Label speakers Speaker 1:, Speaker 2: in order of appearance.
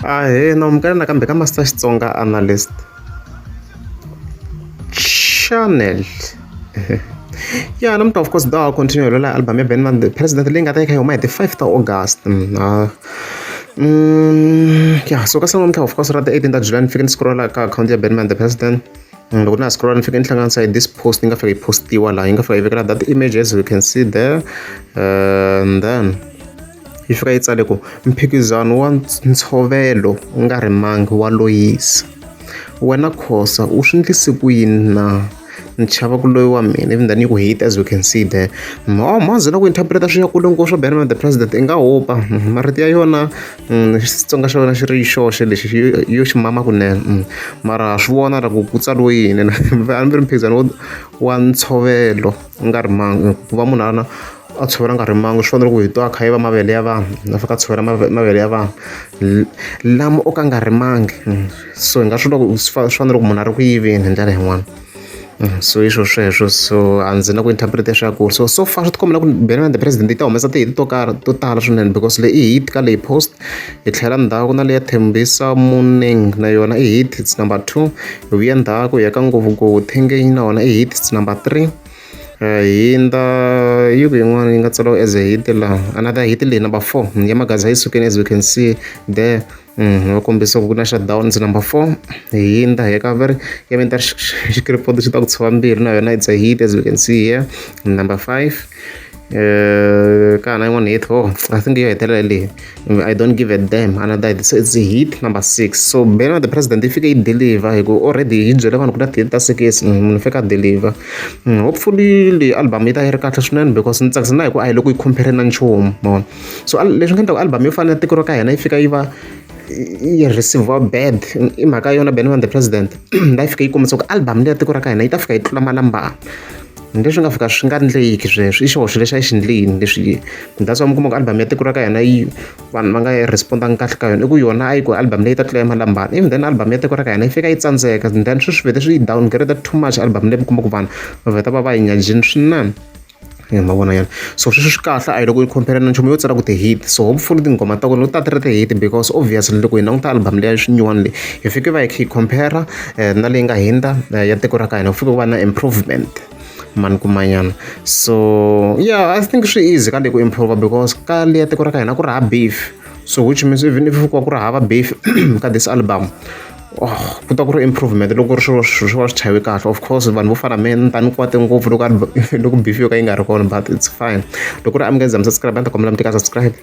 Speaker 1: Ahee, na amukela nakambe ka Master Xitsonga Analyst Channel. Ya namuntlha of course da continue hi la album ya Benny the President leyi nga ta yi kha yi huma hi ti 5 ta August. Ya so ka siku namuntlha of course ra ti 18 ta July ni fike ni scrolla ka akhawunti ya Benny the President. Loko na ha scrolla ni fike ni hlanganisa hi this post yi nga fika yi postiwa laha yi nga fika yi vekela that image as you can see there, and then yi fika yi tsale ku mphikizano wa ntshovelo u nga rimangi wa loyisa wena Khosa u swi ndlise ku yini na ni chava ku loyiwa mina even then yi ku hate as you can see there. Oh, mazi na ku interpreta swi ya kule ngopfu swa Benjamin the President i nga hopa marito ya yona Xitsonga xa yona xi ri xoxe lexi yo xi mama kunene, mara ha swi vona ra ku ku tsariwe yini a ni ri mphikizano wa ntshovelo u nga rimangi ku va munhu a na a tshovela nga rimangi swi fanele ku hi twa a kha yiva mavele ya vanhu a fika a tshovela mavele ya vanhu lama o ka nga rimangi, so hi nga swi vula ku swi fanele ku munhu a ri ku yiveni hi ndlela yin'wani. So hi swo sweswo so a ndzi na ku interpreta swa ku so so far swi tikomba na ku Benny the President yi ta humesa ti-hit to karhi to tala swinene because leyi i hit ka leyi post hi tlhela ndzhaku na leya Thembisa Morning na yona i hit, it's number 2. Hi vuya ndzhaku hi ya ka Ngopfungopfu Thengenyi na yona i hit, it's number 3. Hindza yi ku yin'wana yi nga tsariwa as a hit laha another hit leyi number 4 ya Magaza yi sukile as you can see there. Va kombisa ku na shutdown it's number 4. Hindza hi ya ka very ya mi ta xikiripoto xi ta ku tshova mbilu na yona it's a hit as you can see here, number 5. Ka ha na yin'wana hit, oh I think yo hetelela leyi I don't give a damn, another hit, so it's a hit number 6. So Benny the President yi fike yi deliver hi ku already yi byele vanhu ku na ti-hit ta 6, munhu fika a deliver. Hopefully leyi album yi ta yi ri kahle swinene because ni tsakisa na hi ku a hi loko yi compare na nchumu ma vona. So leswi nga endla ku album yo fana na tiko ra ka hina yi fika yi va yi receive bad i mhaka yona Benny the President la yi fika yi kombisa ku album leyi ya tiko ra ka hina yi ta fika yi tlula malambana leswi nga fika swi nga ndleki sweswo i xihoxo lexi a yi xi ndleni leswi that's why mi kuma ku album ya tiko ra ka hina yi vanhu va nga yi respond-angi kahle ka yona i ku yona a yi ku album leyi ta tlula ya malambana even then album ya tiko ra ka hina yi fika yi tsandzeka and then sweswi vhete swi yi downgrade too much album leyi mi kuma ku vanhu va vheta va va yi nyajini swinene ma vona yana. So sweswo swi kahle a hi loko yi compare na nchumu yo tsala ku ti-hit, so hopefully tinghoma ta kona ta ti ri ti-hit because obviously loko hi languta album leya nyuwani leyi hi fike va hi kha hi compare na leyi nga hundza ya tiko ra ka hina ku fike ku va na improvement mani kumanyana. So yeah, I think swi easy ka leyi ku improve because ka leya tiko ra ka hina ku ri hava beef, so which means even if ku va ku ri hava beef ka this album, oh ku ta ku ri improvement loko ri swilo swi va swi chayiwe kahle. Of course vanhu vo fana na mina ni ta ni kwate ngopfu loko loko beef yo ka yi nga ri kona, but it's fine. Loko ri amukeza mi subscribe a ni ta kombela mi tika subscribe.